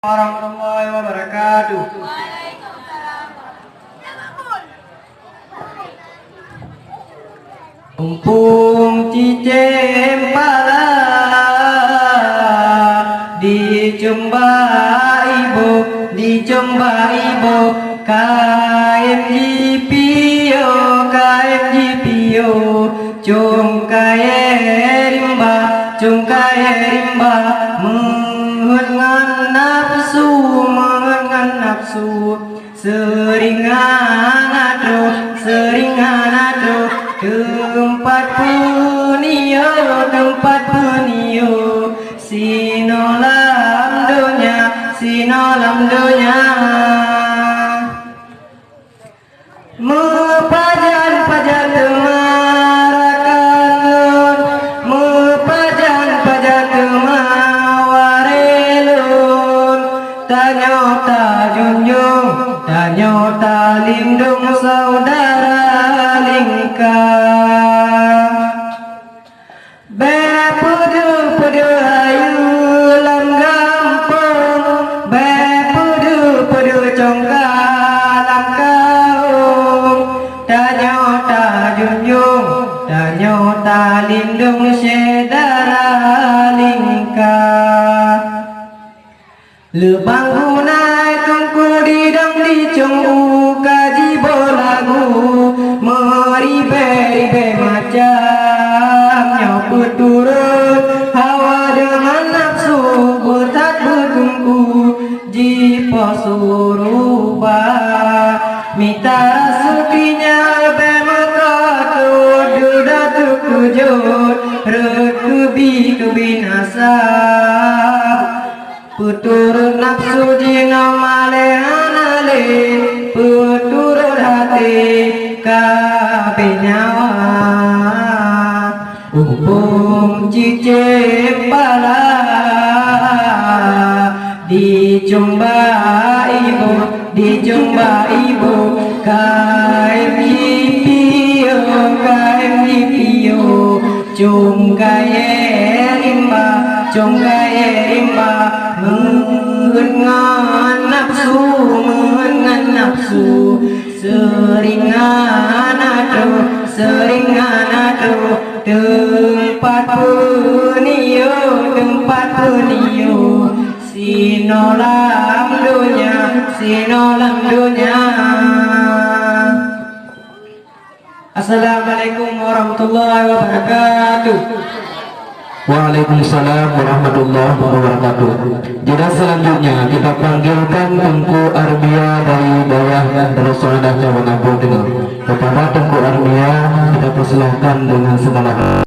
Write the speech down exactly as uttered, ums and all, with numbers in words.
Warahmatullahi wabarakatuh. Umpung cicém pala, dicumba iboh, dicumba iboh, kayém jipiôh, kayém jipiôh, cungkayé rimba, cungkayé rimba, meuheuet ngon nafeusu, meuheuet ngon nafeusu. Seuringan atoh, seuringan atoh, teumpat peuniyôh, teumpat peuniyôh, sinoe lam donya, sinoe lam donya. Meupajan-pajan teuma rakan lôn, meupajan-pajan teuma warée lôn. Tanyoe tajunjung, tanyoe talindong syedara lingka. Bék peudeuh-peudeuh hayeue lam gampông, bék peudeuh-peudeuh congka lam kawöm. Tanyoe tajunjung, tanyoe talindong syedara lingka. Leubang gunai teungku didong dicong u ka jiboh lagu, meuribée-ribée macam nyoe peuturot hawa deungon nafeusu beuthat beuteungku jipoh suruba. Mita raseuki nyan bék meukatot duda teukeujot rot keubi keubinasa. Peuturot nafeusu jinoe malée hana lé, peuturot até ka abéh nyawa. Umpung cicém pala, dicumba iboh, dicumba iboh, kayém jipiôh, kayém jipiôh. Cungkayé rimba, cungkayé rimba, meuheuet ngon nafeusu, meuheuet ngon nafeusu. Seuringan atoh, seuringan atoh, teumpat peuniyôh, teumpat peuniyôh, sinoe lam donya, sinoe lam donya. Assalamualaikum warahmatullahi wabarakatuh. Waalaikumsalam warahmatullahi wabarakatuh. Jeda selanjutnya kita panggilkan Teungku Armia dari Dayah Darussahadah Cawan Abon Teungoh. Kepada Teungku Armia kita persilahkan dengan segala